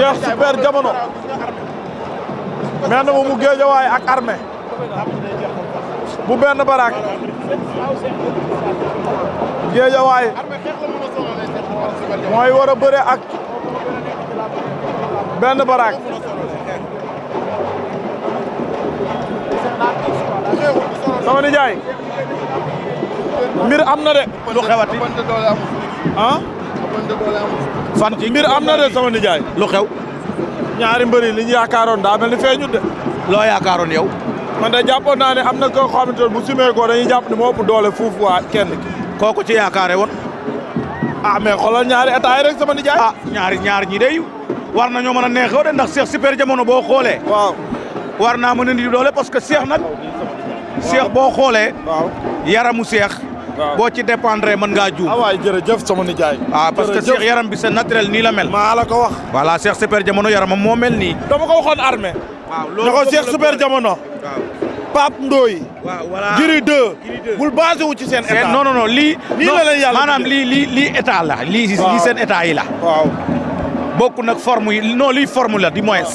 Cheikh Super Diamono mel na mu Géejawaay ak Armé bu benn barak Géejawaay mooy war a bëre ak benn barak sama nijaay mbir am na de lu xewati ah fan ci mbir am na de sama nijaay lu xew ñaari mbëri li ñu yaakaaroon daa mel ni feeñut de loo yaakaaroon yow man de jàppoon naa ne am na koo xamante ne bu simee ko dañuy jàpp ne moo ëpp doole fuuf waa kenn ki kooku ci yaakaare woon ah mais xoolal ñaari état yi rek sama nijaay ah ñaar ñi day war nañoo mën a neexoo de ndax Cheikh Super Diamono boo xoolee waaw war naa mën a indi doole parce que Cheikh nag Cheikh boo xoolee waaw yaramu Cheikh boo ci dépendre mën ngaa juum ah waay jërëjëf sama nijaay parce que Cheikh yaram bi c'est naturel nii la mel maa la ko wax voilà Cheikh Super Diamono yaramam moo mel nii dama ko waxoon Armé waaw ne ko Cheikh Super Diamono Pape Ndoye waaw voilà Giri 2 bul basé wu ci seen état non non non lii nii la leen yàlla maanaam lii état la lii seen état yi la waaw bokk nag forme yi non lii forme la di moins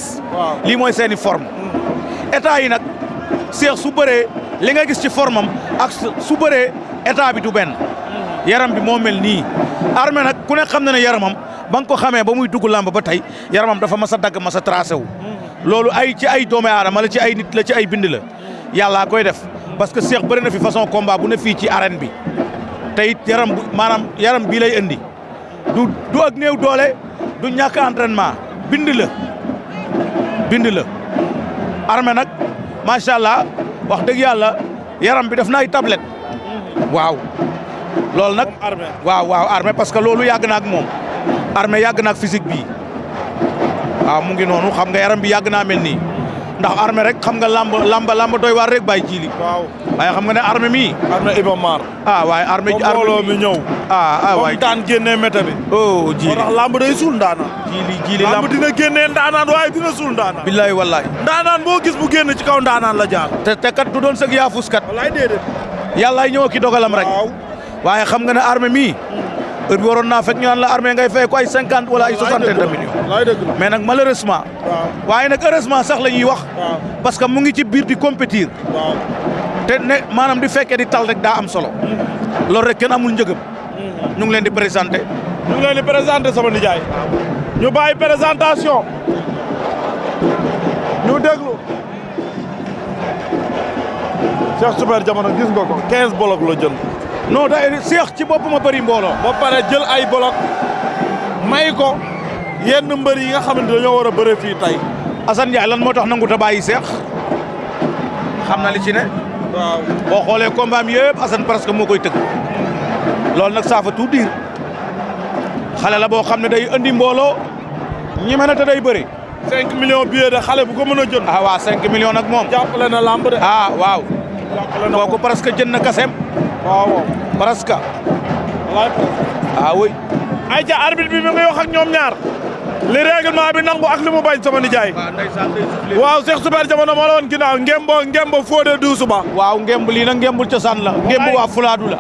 lii mooy seeni forme état yi nag Cheikh su bëree li nga gis ci forme am ak su bëree état bi du benn yaram bi moo mel nii Armé nag ku ne xam na ne yaramam ba nga ko xamee ba muy dugg làmb ba tey yaramam dafa mas a dagg mas a tracé wu loolu ay ci ay doomu aadama la ci ay nit la ci ay bind la yàllaa koy def parce que Cheikh bëri na fi façon combat bu ne fii ci arène bi te it yaram bu maanaam yaram bii lay indi du ak néew doole du ñàkk entraînement bind la Armé nag macha allah wax dëgg yàlla yaram bi def na ay tablette waaw loolu nag waaw Armé parce que loolu yàgg na ak moom Armé yàgg na ak physique bii waaw mu ngi noonu xam nga yaram bi yàgg naa mel nii ndax Armé rek xam nga lamb doy waar rek bàyyi jiili waaw waaye xam nga ne Armé mii Armé Iba Mar waaye Armé mbooloo mi ñëw waay daan génnee méta bi oh jiili moo tax lamb day suul ndaanaan jiili lamb dina génnee ndaanaan waaye dina suul ndaanaan billaay wallaay ndaanaan boo gis bu génn ci kaw ndaanaan la jaar te kat du doon sëg yaafus kat wallaay déedéet yàllaay ñëw ki dogalam rek waaye xam nga ne Armé mii heure bi waroon naa fekk ñu naan la Armé ngay fay ko ay 50 wala ay 60 de millions mais nag malheureusement waaye nag heureusement sax la ñuy wax parce que mu ngi ci biir di compétir te ne maanaam di fekkee di tal rek daa am solo loolu rek kenn amul njëgam ñu ngi leen di présenté sama nijaay ñu bàyyi présentation ñu déglu Cheikh Super Diamono gis nga ko 15 bolok la jël non da Cheikh ci boppam a bëri mbooloo ba pare jël ay bolok may ko yenn mbër yi nga xamante dañoo war a bëre fii tey Assane Ndiaye lan moo tax nangu ta bàyyi Cheikh xam na li ci ne waaw boo xoolee combat am yëpp Assane presque moo koy tëgg loolu nag ça veut tout dire xale la boo xam ne day andi mbooloo ñi mën a te day bëri 5 millions billets de xale bu ko mën a jënd waaw 5 millions nag moom jàppale na lamb de waaw kooku presque jënd na kasem waaw presque oui ay ca arbitre bi mi ngi wax ak ñoom ñaar li règlement bi nangu ak li mu bañ sama nijaay waaw Cheikh Super Diamono moo la woon ginnaaw ngembo Fodé Doussouba waaw ngemb lii nag ngembul cosaan la ngemb waa Fulaadu la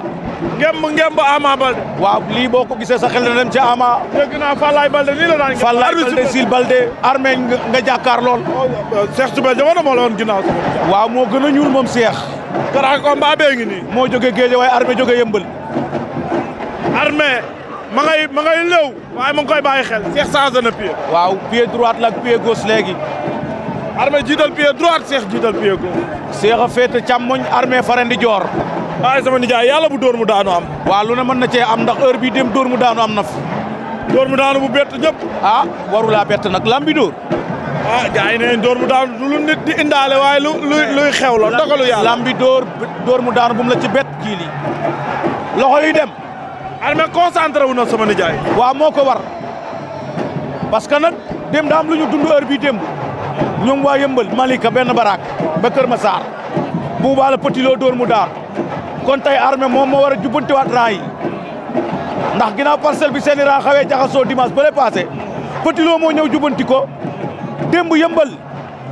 ngemb Ama Balde waaw lii boo ko gisee sa xel na dem ci Ama dégg naa Fallaye Balde nii la daan Fallaye Balde Sil Balde Armé nga jàkkaar lool Cheikh Super Diamono moo la woon ginnaaw waaw moo gën a ñuul moom Cheikh grand combat bee ngi nii moo jóge Géejawaay Armé jóge Yëmbal Armé ma ngay léew waaye ma ngi koy bàyyi xel Cheikh changé na pied waaw pied droite la ak pied gauche léegi Armé jiital pied droite Cheikh jiital pied gauche Cheikh a féete càmmoñ Armé farendi joor waaye sama nijaay yàlla bu dóor mu daanu am waaw lu ne mën na cee am ndax heure bi dem dóor mu daanu am na fi dóor mu daanu bu bett ñëpp warulaa bett nag lambi dóor gars yi ne dóor mu daanu du lu nit di indaale waaye luy xew la dogalu yàlla lambi dóor mu daanu bu mu la ci bett kii lii loxo yi dem Armé concentré wu na sama nijaay waaw moo ko war parce que nag dem daa am lu ñu dund heure bi démb ñoom waa Yëmbal Malika benn baraak ba Kër Massar Buuba la Petit Lo dóor mu daar kon tey Armé moom moo war a jubbantiwaat rang yi ndax ginnaaw parcelle bi seeni rang xawee jaxasoo dimanche ba lay passé Petit Lo moo ñëw jubbanti ko démb Yëmbal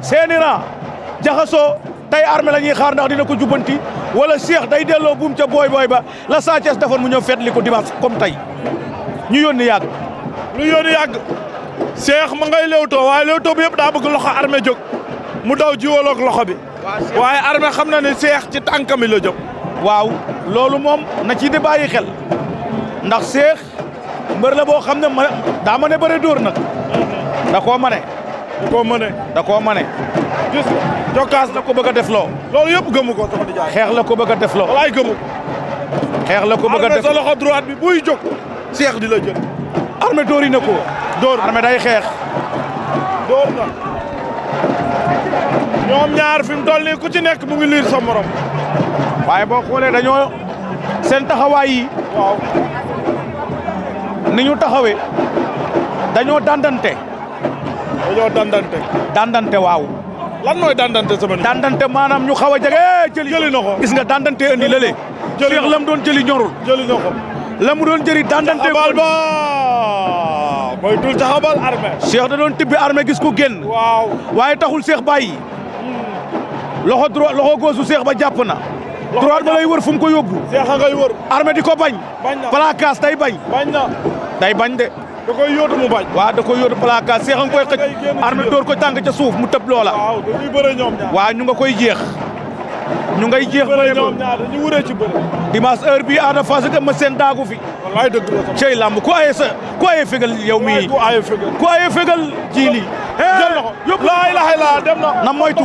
seeni rang jaxasoo tey Armé la ñuy xaar ndax dina ko jubbanti wala Cheikh day delloo buum ca booy ba la Sa Thiès defoon mu ñëw feetli ko dimanche comme tey ñu yónni yàgg lu yónni yàgg Cheikh ma ngay léewtoo waaye léewtoo bi yëpp daa bëgg loxo Armé jóg mu daw jiwaloog loxo bi waaye Armé xam na ne Cheikh ci tànkam mi la jóg. waaw loolu moom na ci di bàyyi xel ndax Cheikh mbër la boo xam ne daa mën a bëre dóor nag da koo mane da koo mane gis nga jokkaas la ko bëgg a def loo loolu yëpp gëmu ko sama nijaay xeex la ko bëgg a def loo walaay gëmu ko xeex la ko bëgg a def sa loxo droite bi buy jóg Cheikh di la jël Armé dóori na ko dóor Armé day xeex dóor na ñoom ñaar fi mu toll nii ku ci nekk mu ngi liir sa morom waaye boo xoolee dañoo seen taxawaay yi waaw ni ñu taxawee dañoo dandante dandante waaw lan mooy dandante sama nijaay dandante maanaam ñu xaw a jege jëli na ko gis nga dandante andi lële jëli Cheikh lam doon jëli ñorul jëli na ko la mu doon jëri dandante xabal ba mooy dul taxabal Armé Cheikh da doon tibbi Armé gis ko génn waaw waaye taxul Cheikh bàyyi loxo droit loxo góosu Cheikh ba jàpp na droit ba lay wër fu mu ko yóbbu Cheikh a ngay wër Armé di ko bañ na placage day bañ na day bañ de da koy yóotu mu bañ waaw da koy yóotu placage Cheikh a nga koy xëj Armé dóor ko tànk ca suuf mu tëb loola waaw dañuy bëre ñoom ñaar waaw ñu nga koy jeex ñu ngay jeex bëre ñoom ñaar dañuy wuree ci bëre dimanche heure bi Ada Fass ak ma seen daagu fi wallaay dëgg la sama cey lamb ku aye fegal yow mii ku aye fegal ku aye fegal ji lii jël na ko yóbbu laa ilaaha illa dem na moytu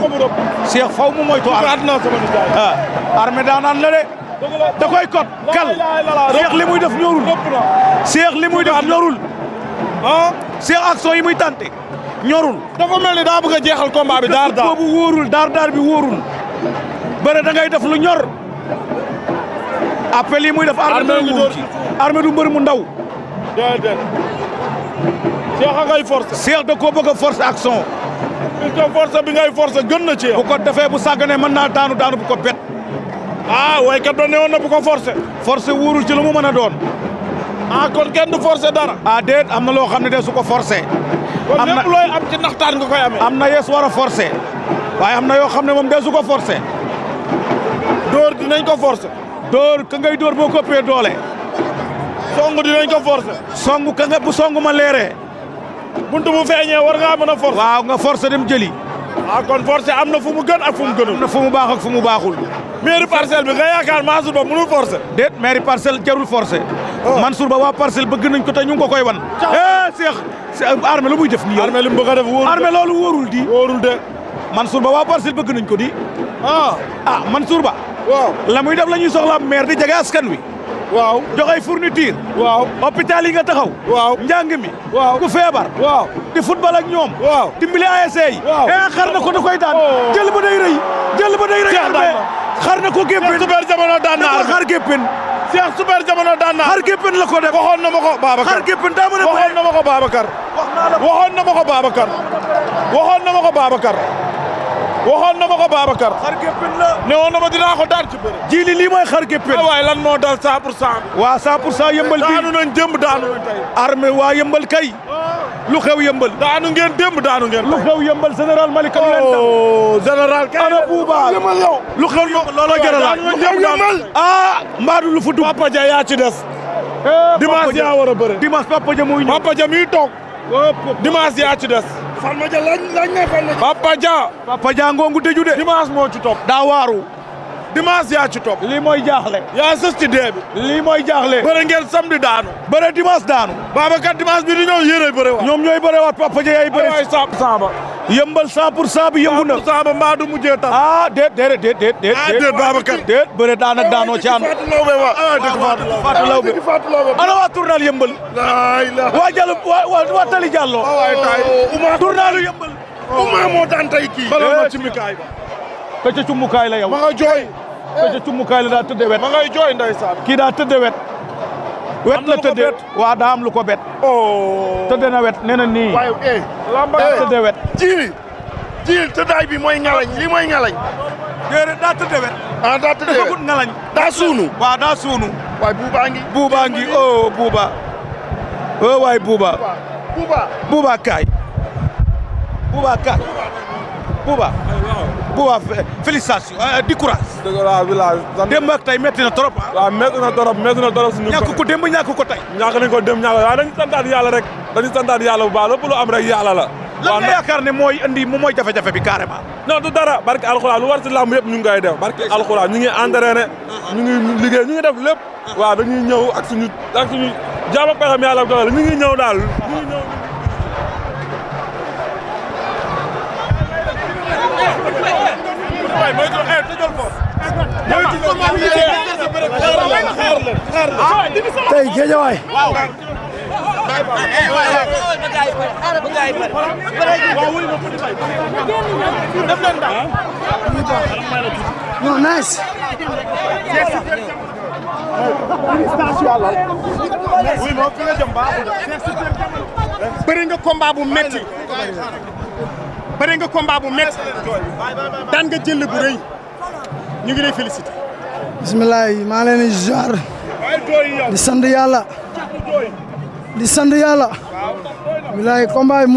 Cheikh faw mu moytu at na sama nijaay Armé daanaan la de da koy kot kal Cheikh li muy def ñorul Cheikh li muy def ñorul Cheikh action yi muy tante ñorul dafa mel ni daa bëgg a jeexal combat bi daar boobu wóorul daar bi wóorul bëre da ngay def lu ñor appel yi muy def Armé du mbër mu ndaw déedéet Cheikh a ngay force Cheikh da koo bëgg a force action puisque force bi ngay force gën na ci bu ko defee bu sàgganee mën naa daanu bu ko bet waykat ba ne woon na bu ko forcé wóorul ci lu mu mën a doon kon kenn du forcé dara déet am na loo xam ne de su ko forcé kon lépp looy am ci naxtaan nga koy amee am na yees war a forcé waaye am na yoo xam ne moom de su ko forcé dóor dinañ ko forcé dóor ka ngay dóor boo koppee doole song dinañ ko forcé song ka nga bu song ma leeree buntu bu feeñee war ngaa mën a forcé waaw nga forcé dem jëli kon forcé am na fu mu gën ak fu mu gënul am na fu mu baax ak fu mu baaxul mairie parcelle bi nga yaakaar Mansour Ba mënul forcé déet mairie parcelle jarul forcé Mansour Ba waa parcelle bëgg nañ ko te ñu ngi ko koy wan Cheikh Armé lu muy def nii yow Armé li mu bëgg a def wóorul Armé loolu wóorul de Mansour Ba waa parcelle bëgg nañ ko di Mansour Ba waaw la muy def la ñuy soxla maire di jege askan wi waaw joxay fourniture waaw hôpital yi nga taxaw waaw njàng mi waaw ku feebar waaw di football ak ñoom waaw dimbali ASC yi xar na ko da koy daan jël ba day rëy xar na ko géppen super jamono daan na xar géppen Cheikh super jamono daan na xar géppen la ko def waxoon na ma ko Babacar xar géppen daa mën a waxoon na ma ko Babacar waxoon na ma ko Babacar waxoon na ma ko Babacar waxoon na ma ko Babacar xar géppen la ne woon na ma dinaa ko daan ci bëre jili lii mooy xar géppen waaye lan moo dal 100% waa 100% yëmbal bi daanu nañ démb daanu nañ tey Armé waa yëmbal kay lu xew yëmbal daanu ngeen démb daanu ngeen lu xew yëmbal général Malika leen dam général kay ana Bouba lu xew looloo jërala mbaadu lu fu dugg Papa Dia yaa ci des dimanche yaa war a bëre dimanche Papa Dia muy ñëw Papa Dia mi toog dimanche yaa ci des Fatma Dia laaj na Papa Dia Papa Dia ngoongu tëju de dimanche moo ci topp daa waaru dimanche yaa ci topp lii mooy jaaxle yaa sës ci dee bi lii mooy jaaxle bëre ngeen samedi daanu bëre dimanche daanu Babacar dimanche bi di ñëw yéene bëre waat ñoom ñooy bëre waat Papa Dia yaay bëre waay 100% ba yëmbal 100% bi yëngu na 100% ba mbaa du mujjee tax déet Babacar déet bëre daan ak daanoo ci ànd Fatou Lawbe ana waa tournal yëmbal waa Jallo waa Tali Jallo tournalu yëmbal Uma moo daan tey kii balal ma ci mikaay ba ka ca cummukaay la yow ma nga jooy ka ca cummukaay la daa tëdde wet ma ngay jooy ndeysaan kii daa tëdde wet la tëdde waa daa am lu ko bet tëdde na wet nee na nii waaye lamba tëdde wet jiil tëddaay bi mooy ngalañ lii mooy ngalañ déedéet daa tëdde wet daa tëdde dafa wet gut ngalañ daa suunu waa daa suunu waaye buubaa ngi waay buuba kaay buuba waa félicitation di courage. dëgg la village. démb ak tey métti na trop ah. waaw métti na trop suñu. ñàkk ko démb ñàkk ko tey. ñàkk nañ ko démb ñàkk waaw dañu santaat yàlla rek dañu santaat yàlla bu baax lépp lu am rek yàlla la. lan nga yaakaar ne mooy indi moom mooy jafe-jafe bi carrément. non du dara barke alxuraan lu war ci làmb yëpp ñu ngi koy def barke alxuraan ñu ngi entraîné ñu ngi liggéey ñu ngi def lépp. waaw dañuy ñëw ak suñu jaam ak pexam yàlla dogal ñu ngi ñëw daal ñu ngi ñëw. tey Géejawaay non nice bëri nga combat bu metti daan nga jël bu rëy ñu ngi lay féliciter. bisimilah maa leen di ziar di sant yàlla bilaay combat yi